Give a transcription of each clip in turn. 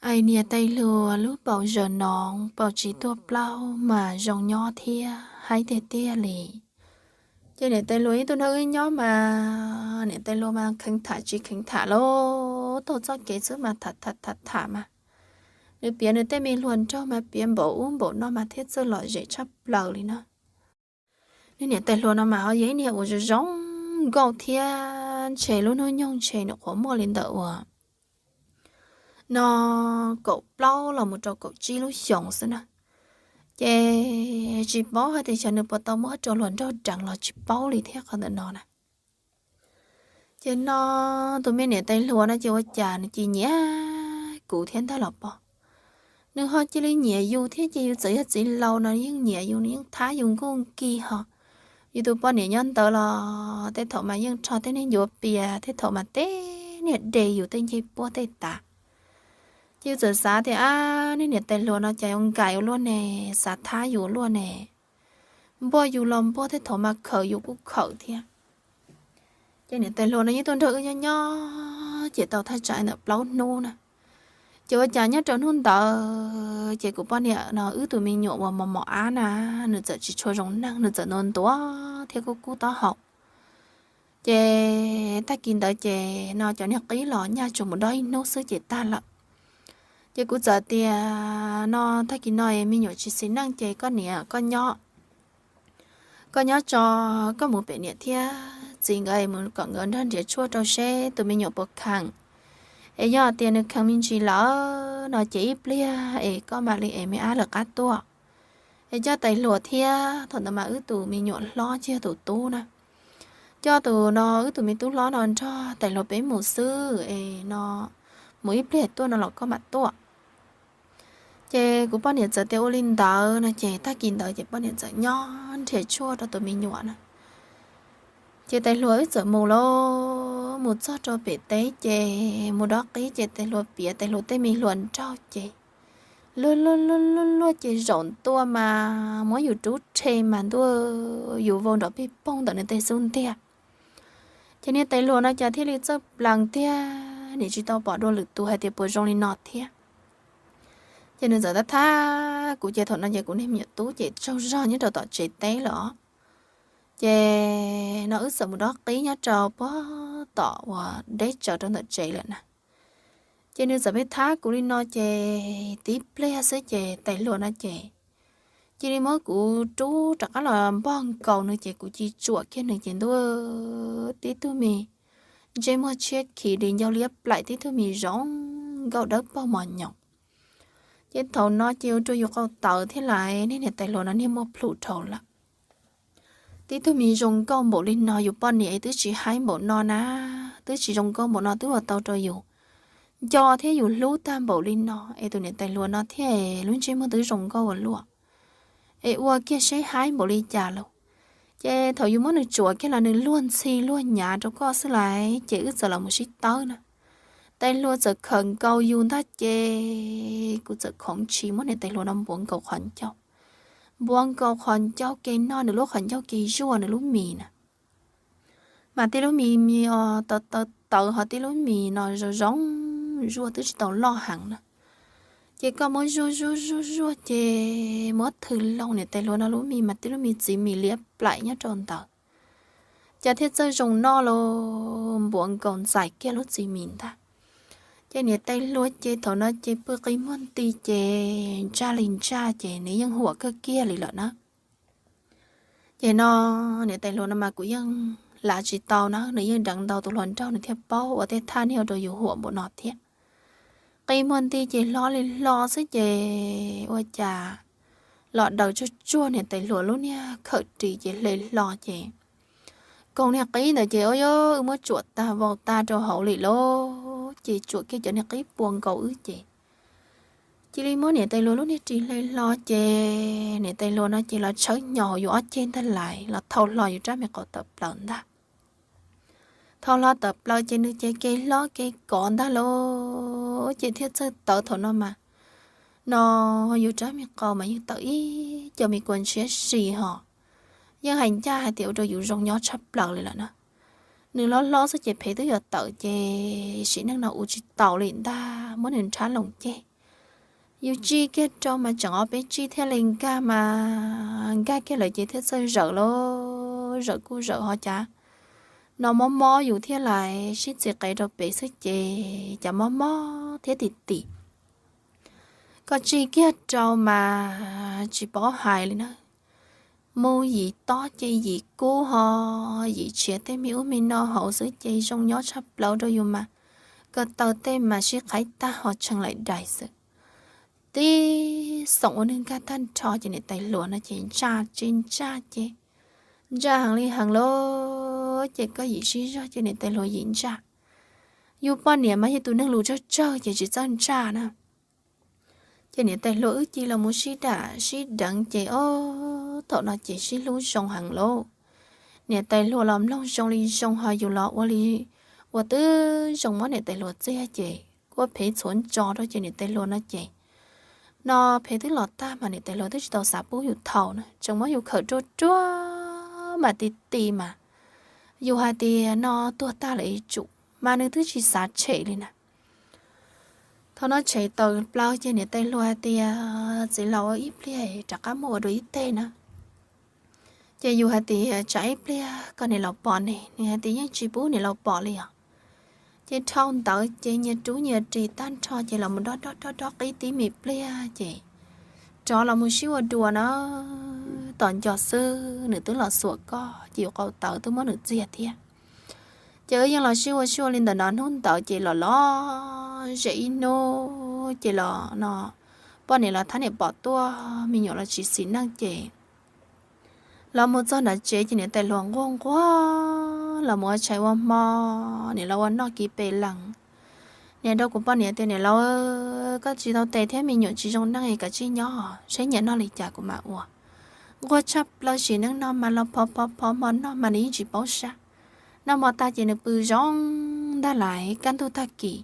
Ai, niam tais hluas lub paum zaws noov paum tsis tuaj plaub mas zoo nyob thiab haib tiag tiag li. Ces niam tais hluas ib tug nrog wb nyob mas niam tais hluas mas kheev tham tsis kheev tham los taug txoj kev xwb mas tham tham tham tham mas nws piav nws tej me hluas nraug mas piav npaum ub npaum no mas thiab txawj lom zem tshaj plaws li na. Niag niam tais hluas no mas ho yog ib niag uas zoo zoo nkauj thiab ntshe lub hnub nyoog ntshe nws qhuav muaj li ntawm uas no kaum plaub los mus rau kaum tsib lub xyoos xwb na. Ces tsis paub hais tias xyov nws puas tau muab rau hluas nraug deev los tsis paub li thiab qhov ntawm no na. Ces no tus me niam tais hluas no ces ua cas nws cia li nyiam kuv thiab ntag los pog. Nws ho cia li nyiam yus thiab ces yus txawm yog txiv laus no yeej nyiam yus, nws yeej thab yus nkuj nkig ho. Yus tus poj niam nyob ntawd los tej thaum mas yeej rho tej niag ncuav pias, tej thaum mas tej niag de yus tej ncej puab tej tas. Ces yus txawm xav tias ab, niag niam tais hluas no cas yuav nkais ua luaj ne, xav thab yus ua luaj ne. Npuaj yus los npuaj, tej thaum mas khawm yus kuj khawm thiab. Ces niam tais hluas no yeej tuaj nrog wb nyob nyob ces tau thaj tsam ntawm plaub hnub na. Ces ua cas nyob rau hnub ntawd ces kuv poj niam no wb tus me nyuam uas mos mos ab na, nws txawm tsis tshua zoo neeg, nws txawm ntuav ntuav thiab kub kub taub hau. Ces tag kis ntawd ces no cov niag qib los nyaj tsuas mus dob ib hnub xwb ces tag lawm. Ces kuv txawm tias no tag kis no me nyuam tsis xis neej ces koj niam koj nyob, koj nyob tso, koj mus pem niam thiab txiv nkawd mus kom nkawd nrog nrhiav tshuaj rau seb tus me nyuam puas kheev. Es yog tias nws kheev me ntsis lawm no ces ib pliag es koj mam li es me ab lawv qab tuaj. Es coj tais hluas thiab, thaum ntawd mas wb tus me nyuam hlob ces yog tus tub na, coj tus no wb tus me tub hlob no nrog tais hluas peb mus xwb es no mus ib pliag tuaj no los koj mam tuaj. Ces kuv poj niam txawm tias ua li ntawd no ces tag kis ntawd ces poj niam txawm nyob nrhiav tshuaj rau tus me nyuam na. Ces tais hluas wb txawm mus lauj, mus txog rau pem teb ces mus dob qib ces tais hluas piav tais hluas tej me hluas nraug ces luag luag luag luag luag ces zaum ntua mas muab yus rub rhe mas ntua yus vau nrov pij poog ntawm nws tej xub ntiag. Ces niag tais hluas no cas thiaj li txawj plees tiag, nim tsis tau pom dua lwm tus hais tias puas zoo li no thiab. Ces nws txawm tab thab kuv ces thaum no ces kuv niag me nyuam tub ces tsaug zog nyob rau tom tsev teb lawm os. Ces no wb txawm mus dob qib nyob rau puag tom uas deb tsawv rau ntawm tsev lawm na. Ces nws txawm pheej thab kuv li no ces tib pliag xwb ces tais hluas no ces cia li muab kuv rub rov qab los npog nkaus nws ces kuv cia li tsuam kiag nws ces ntua tib tug me ntsej muag tshiab khiv di ncauj liab plaim, tib tug me zoo nkauj dawb paug mos nyoos. Ces thaum no ces ua rau yus qau tawv thiab lais, niag niam tais hluas no niag muaj plhus dhau lawm. Tib tug me zoo nkauj npaum li no yus poj niam twb tsis haib npaum no na, twb tsis zoo nkauj npaum no twb ua tau rau yus nco thiab yus hlub tag npaum li no es tus niam tais hluas no thiab lub ntsej muag twb zoo nkauj ua luaj. Es ua kiag seb haib npaum li cas lauj. Ces thaum yus muab nws tsuam kiag los nws luag ntxhi luag nyav rau koj xwb lais, ces wb txawm los mus sib tawb na. Tais hluas txawm khawm nkaus yus ntag ces kuv txawm khoov ntshis muab niam tais hluas no npuav nkaus qhov ncauj. Npuav nkaus qhov ncauj ke no nws lub qhov ncauj ke zuaj nws lub mis na. Mas tib lub mis mis tawv tawv tawv ho tib lub mis no zoo zoo zuaj twb tsis tau loj heev na. Ces koj muab zuaj zuaj zuaj zuaj ces muab thws loo niam tais hluas no lub mis mas tib lub mis txiv mis liab plaim nyob rau ntawd. Cas thiaj txawj zoo noj los npuav nkaus ntxais kiag lub txiv mis ntag. Ces niam tais hluas ces thaum no ces pw qi muag nti ces ntsaj li ntsaj ces nws yeej huam kawg kiag li lawm na. Ces no niam tais hluas no mas kuv yeej lav tsis tau na, nws yeej deev ntau tus hluas nraug nws thiaj paub ua tej thaj niag ua rau yus huam npaum no thiab. Qi muag nti ces hlo li hlo xwb ces ua cas los daws tsuag tsuag niam tais hluas lub niag khawm ris ces hle hlo ces koog niag qib ntawd ces ua yog wb muab tsuam tag vau tag rau hauv li lauj, ces tsuam kiag cov niag qib pua nkaus wb ces cia li muab niam tais hluas lub niag ris hle hlo ces niam tais hluas no ces los tshawb hnyo hauv yus ob ceg ntag lais los thau hlo yus rab me qau tawm plaws ntag. Thau hlo tawm plaws ces nws ces ke hlob ke kov ntag lauj, ces thiaj txawj tawv thaum no mas no yus rab me qau mas yeej tawm ib co me kua ntshiab si ho, yeej hais ncaj hais tias ua rau yus zoo nyob tshaj plaws li lawm na. Nws hlob hlob xwb ces phev twb yuav tawm ces sim neej no ua tsis taus li ntag, muab nws nrhab loo ceg. Yus tsij kiag rau mas tseem ob peb tsij thiaj li nkag mas nkag kiag lawm ces thiaj txawj zawm lauj, zawm kuj zawm ho cas no mob mob yus thiab lais sib txiv qev rau pem xwb ces cas mob mob thiab tim tim. Koj tsij kiag rau mas tsis paub hais li na. Mus yim tob ces yim kub ho yim tshiav tej me ub me no hauv xwb ces zoo nyob tshaj plaws rau yus mas. Ko taw tej mas sib qhaib tag ho tshee laim dais xwb. Tib xoom ua neeg nkag tag nrho ces niam tais hluas no ces ntsaj tsis ntsaj ces ntsaj heev li heev lauj, ces koj yim sib zog ces niam tais hluas yim ntsaj. Yus poj niam mas yog tus neeg lus tsawg tsawg ces tsis txawj ntsaj na. Ces niam tais hluas wb cia li los mus sib dam sib deev ces ob thaum no ces sib hlub zoo heev lauj. Niam tais hluas los mloog zoo li zoo ho yus los ua li ua twb zoo muab niam tais hluas txiag ces kuj phev txhuav ntso rau ces niam tais hluas no ces no phev twb los tag mas niam tais hluas twb tsis tau xav pub yus thaum na, tseem muab yus khawm ruaj ruaj mas ti ti mas yus hais tias no tuag tag lawm ib tsum mas nws twb tsis xav tshem li na. Thaum no tshem tawm plaws ces niam tais hluas hais tias txiv laus ua ib pliag rov qab muab ua dua ib teg na. Ces yus hais tias tsam ib pliag kom niam laus pom ne, nws hais tias yeej tsis pub niam laus pom li os. Ces dhau ntawd ces nyias rub nyias ris tag nrho ces los mus dob dob dob dob qib tib me pliag ces rov los mus sib ua dua na. Tom nco xwb nws twb los xuas koj ces yus qau taws twb muab nws txiag thiab. Ces wb yeej los sib ua sib ua li ntawm no hnub ntawd ces los los zem ib hnub ces los no poj niam los thab niam pom tuaj me nyuam los tsis xis neej ces los mus txog nram tsev ces niam tais hluas nquag nquag los mus ua tshais ua hmo, niam laus ua noj kiv pes lees. Niam rau kuv poj niam tias niam laus, koj tsis tau tes thiab me nyuam tsis zoo neej es kav tsij nyob, saib nyiam noj li cas kuv mam ua. Nquag tshaj plaws sim neej no mas los phov phov phov hmo noj mas nws yeej tsis paub sab. Noj hmo tag ces nws pw zoo ntag lais kaj ntug tag kis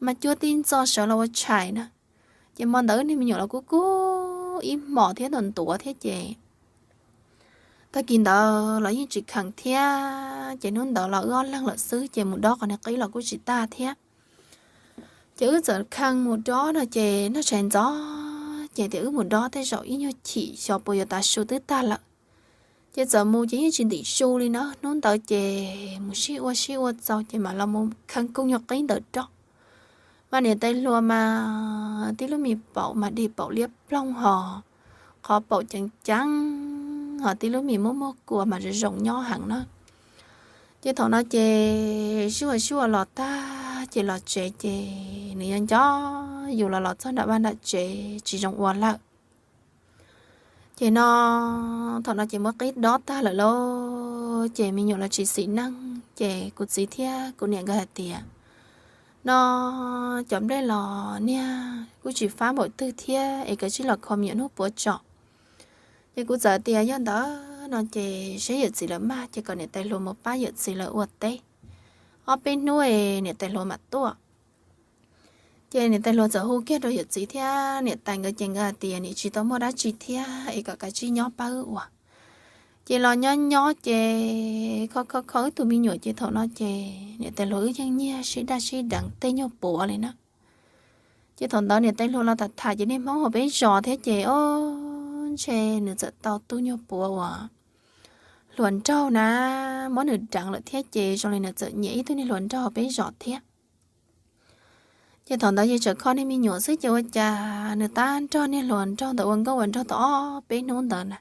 mas cuab tib ntxo sawv los ua tshais na. Ces hmo ntawd niag me nyuam los kub kub ib hmos thiab ntuav ntuav thiab ces tag kis ntawd los yeej tsis kheev thiab ces hnub ntawd los wb ob leeg lawm xwb ces mus dob qhov niag qib los kuj tsis tag thiab. Ces wb txawm kheev mus dob no ces noj tshais ntxov ces tias wb mus dob tej zaum ib nyuag chim xyov puas yuav tav su twb tag lawm. Ces txawm mus ces yeej tsis ntim su li na, hnub ntawd ces mus sib ua sib ua txaus ces mam los mus kheev kuj nyuag qib ntawd dob. Mas niam tais hluas mas tib lub me paum mas dig paum liab ploog ho qhov paum ceev ceev ho tib lub me muaj muaj kua mas zoo zoo nyob heev na. Ces thaum no ces sib ua sib ua los tag ces los tsev ces nws yuav nco yus los los txog nram vaj nram tsev tsis zoo ua lawm. Ces no thaum no ces muab qib dob tag lawm lauj ces me nyuam los tsis xis neej ces kuv txiv thiab kuv niam nkawd hais tias no cov nplej los niag kuj tsis fab npaum twg thiab es kav tsij los kho me nyuam hnub puav tso. Ces kuv txawm tias yog ntawd no ces saib yawm txiv lawv maj ces kom niam tais hluas mus pab yawm txiv lawv ua teb ob peb hnub es niam tais hluas mam tuaj. Ces niam tais hluas txawm hu kiag rau yawm txiv thiab niam tais nkawd ces nkawd hais tias nim tsis tau muaj dab tsi thiab es kom kav tsij nyob pab wb ua. Ces los nyob nyob ces kho kho kho wb tus me nyuam ces thaum no ces niam tais hluas wb yeej nyiag sib daj sib deev tej nyuag puav li na. Ces thaum ntawd niam tais hluas los tham tham ces niaj hmoob hauv peb zos thiab ces ob ntshe nws txawm tau tus nyuag puav uas hluas nraug na, muab nws deev lawm thiab ces zoo li nws txawm nyiam ib tug niag hluas nraug hauv peb zos thiab. Ces thaum ntawd ces tseem kho niag me nyuam xwb ces ua cas nws tab nrog niag hluas nraug ntawd ua nkauj ua nraug tau ob peb hnub ntawd na,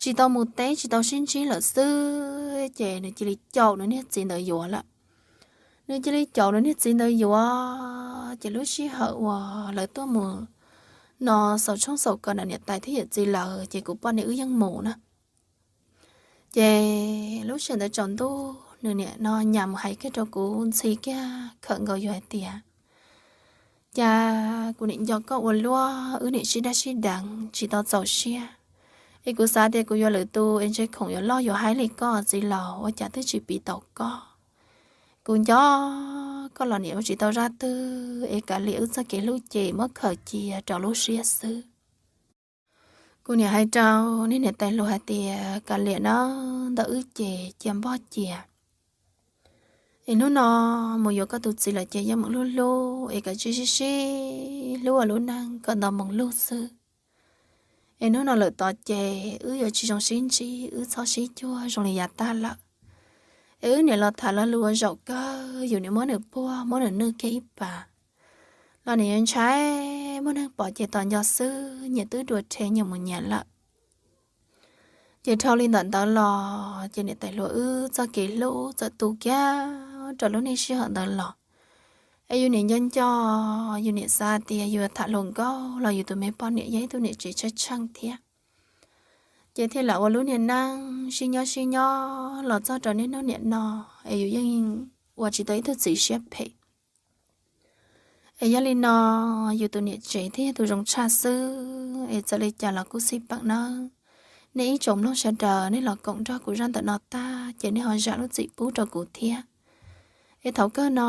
tsis tau mus teb tsis tau sib ntsib lawm xwb ces nws cia li caum nws niag txiv ntawd yuav lawm. Nws cia li caum nws niag txiv ntawd yuav ces lub sij hawm uas lawv tuaj mus no xaus tshoob xaus kos nram niam tais thiab yawm txiv lawm ces kuv poj niam wb yeej mus na. Ces lub sij hawm ntawd tsaus ntuj nws niam no nyas mus hais kiag rau kuv ntxhi kiag khawm nkaus yus hais tias cas kuv niam nco koj ua luaj wb niam sib daj sib deev tsis tau txaus siab, es kuv xav tias kuv yuav lwm tus es ntshe khoom yuav loj yuav haib li koj txiv laus ua cas twb tsis piv tau koj. Kuv nco koj los niam ua tsis tau zaj twg es kav liam wb txoj kev hlub ces muab khaws cia rau lub siab xwb. Kuv niam hais rau niag niam tais hluas hais tias kav liam na, ntawm wb ces cia npog cia. Es hnub no mus yuav koj tus txiv lawm ces yeej meem hlub hlub es koj tsis sib sib hlub ua lub neej kom nto moo lug xwb. Es hnub no lawm tod ces wb yuav tsis zoo sib ntsib, wb txhob sib cuag zoo li yav tag lawm. Es wb niam los tham lo lus ua zaum kawg, yus niam muab nws puag muab nws nwj kiag ib pas los niam yuav ntshai, muaj neeg pom ces tos nco xwb, nyias twb dua rhe nyias mus nyias lawm. Ces dhau li ntawm ntawd los ces niam tais hluas wb txoj kev hlub txawm tu kiag rau lub neej sij hawm ntawd los. Es yus niam nco nco, yus niam xav tias yus tham hluas nkauj los yus tus me poj niam yog ib tug niam tsev tsheej tsheej thiab. Ces thiaj lam ua lub niag neej sib nyob sib nyob los txog rau niaj hnub niam no, es yus yeej ua tsis tau ib tug txiv siab phem. Es yog li no, yus tus niam tsev thiaj yog tus zoo tshaj xwb, es txawm li cas los kuj xij peem nawb. Nej ib tsoom mloog sawv daws nej los koom nrog kuv zaj ntawm no tag ces nej ho zam lub txim pub rau kuv thiab. Es thaum kawg no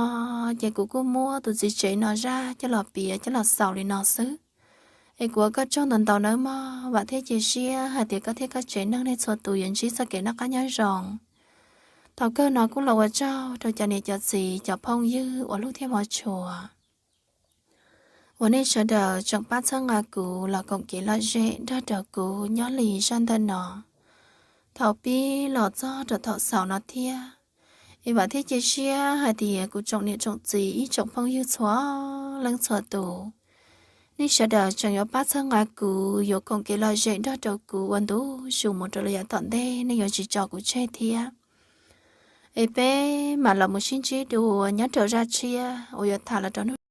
ces kuv kuj muab tus txiv tsev no zaj coj los piav coj los xaus li no xwb. Es kuv ua koj tsaug ntau ntau nawb mog, vam thiab cia siab hais tias koj thiab koj tsev neeg nej txhua tus yuav ntsib txoj kev noj qab nyob zoo. Thaum kawg no kuj los ua tsaug rau cov niam cov txiv cov phooj ywg uas hlub thiab hmov tshua uas nej sawv daws tseem pab txhawb nqa kuv los koom kev lom zem nrog rau kuv nyob li zaj ntawm no thaum pib los txog rau thaum xaus no thiab. Es vam thiab cia siab hais tias kuv tsoom niam tsoom txiv ib tsoom phooj ywg txhua leej txhua tus, nej sawv daws tseem yuav pab txhawb nqa kuv, yuav koom kev lom zem nrog rau kuv ua ntu zus mus rau lawm yav tom ntej, nej yuav tsis tso kuv tseg thiab. Es peb mam los mus sib ntsib dua nyob rau zaj tshiab uas yuav tham los rau hnub